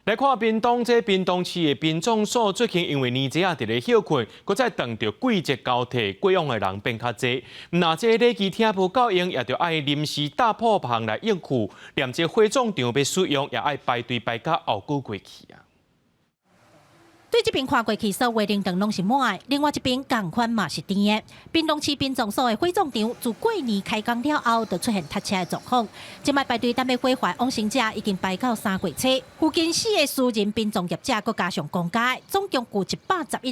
來看屏東，這屏東市的殯葬所最近因為年節仔佇咧歇睏，閣再撞著季節交替，過往的人變較濟。毋但這禮儀廳無夠用，也著愛臨時搭鋪棚來應付，連這火葬場欲使用，也愛排隊排到後個月去啊。對這邊看過去，所有靈堂攏是滿的，另外一邊仝款嘛是甜的。屏東市殯葬所的火葬場，自過年開工了後，就出現塞車的狀況。這擺排隊等欲火化往生者已經排到3月初。附近四个私人殯葬業者，閣加上公家，總共有111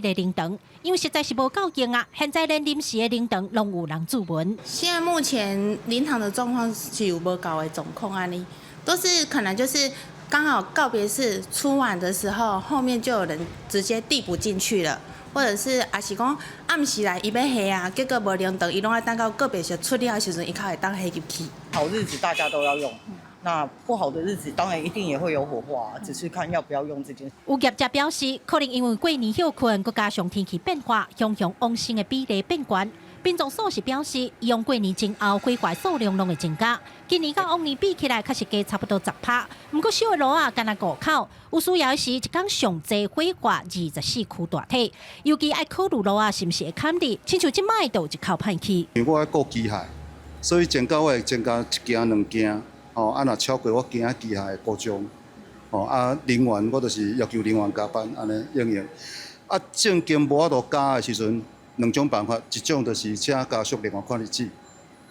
個靈堂，因為實在是無夠用啊！現在連臨時的靈堂攏有人注文。現在目前靈堂的狀況是有無夠的狀況按呢，都是可能就是。剛好告別式出完的時候，後面就有人直接遞補進去了，或者是也是講暗時來伊欲下啊，結果無靈堂，伊攏愛等到告別式出了的時陣，伊較會當下入去。好日子大家都要用，那不好的日子當然一定也會有火化，只是看要不要用這件事。有業者表示，可能因為過年歇睏，閣加上天氣變化，鄉鄉往生的比例變懸。殯葬所是表示，以往過年前後火化數量攏會增加，今年佮往年比起來，確實加差不多10趴。毋過燒的爐仔干焦五口，有需要時一工上濟火化24具大體，尤其愛考慮爐仔是毋是會坎佇，親像這擺就有一口歹去。因為我愛顧機械，所以增加我會增加一件兩件，吼啊若超過我驚機械的故障，吼啊人員我就是要求人員加班按呢應用。啊正經無法度加的時陣，兩種辦法，一種就是請家屬另外看日子，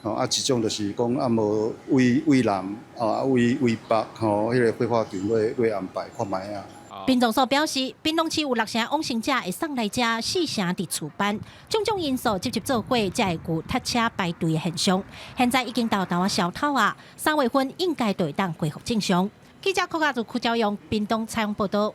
吼啊一種就是講啊無為為南啊為為北吼，彼個火化場咧安排看覓啊。殯葬所表示，屏東市有六成往生者會送來遮，四成佇厝辦，種種因素集集做伙，才會有塞車排隊的現象。現在已經到頭仔消透啊，3月份應該就會當恢復正常。記者柯家祖、柯昭陽，屏東採訪報道。